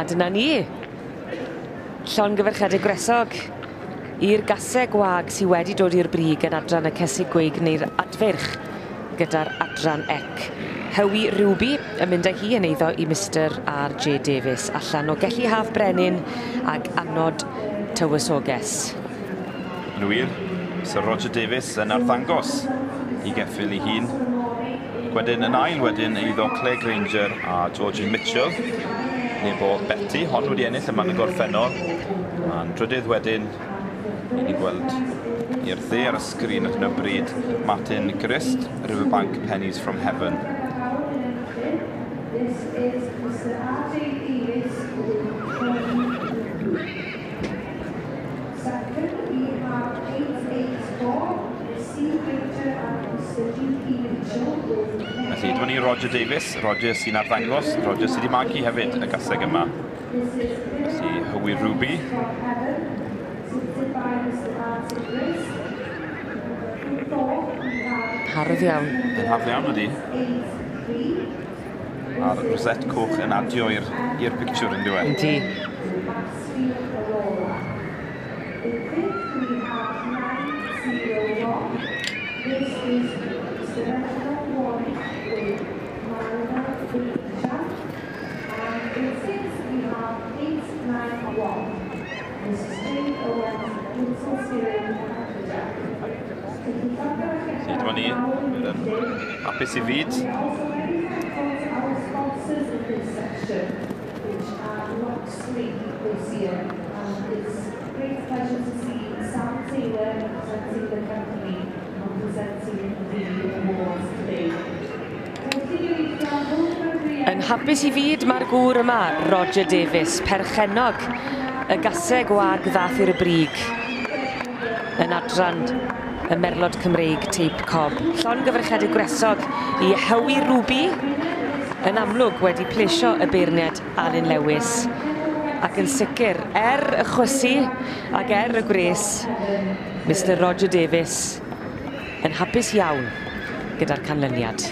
A dyna ni. Llongyfarchiadau gwresog i'r gaseg wag sydd wedi dod i'r brig yn adran y cesig gweig neu'r adfeirch gyda'r adran ec. Hywi Ruby yn mynd â hi yn eiddo i Mr R.J. Davies allan o Gelli Haf Brenin ag Anod Tywysoges. Yn wir, Sir Roger Davies yn arddangos i geffyl ei hun. Wedyn yn ail wedyn eiddo Claire Granger a Georgie Mitchell. Nebo Betty, hon wedi ennill yma yn y gorffennol. A'n drydydd wedyn, i ni gweld i'r dde ar y sgrin ar hyn o bryd, Martin Grist, Riverbank Pennies from Heaven. This is Mr R.J. Davies with Second, we have 884, C. Granger and Mr G.P. Mitchell with Felly, dyma ni Roger Davies, Roger sy'n arddangos, Roger sydd wedi magu hefyd y gaseg yma. Felly, Hywi Ruby. Hardd iawn. Yn hardd iawn ydi. A'r rosette coch yn adio i'r pictiwr yn diwedd. Yndi. Felly, dyma ni, hapus i fyd. Yn hapus i fyd mae'r gŵr yma, Roger Davies, perchennog y gaseg wag ddath i'r brig yn adran y Merlod Cymreig teip cob. Llongyfarchiadau gwresog i Hywi Ruby, yn amlwg wedi plesio y beirniad Alun Lewis. Ac yn sicr, y chwysu ac y gwres, Mr Roger Davies yn hapus iawn gyda'r canlyniad.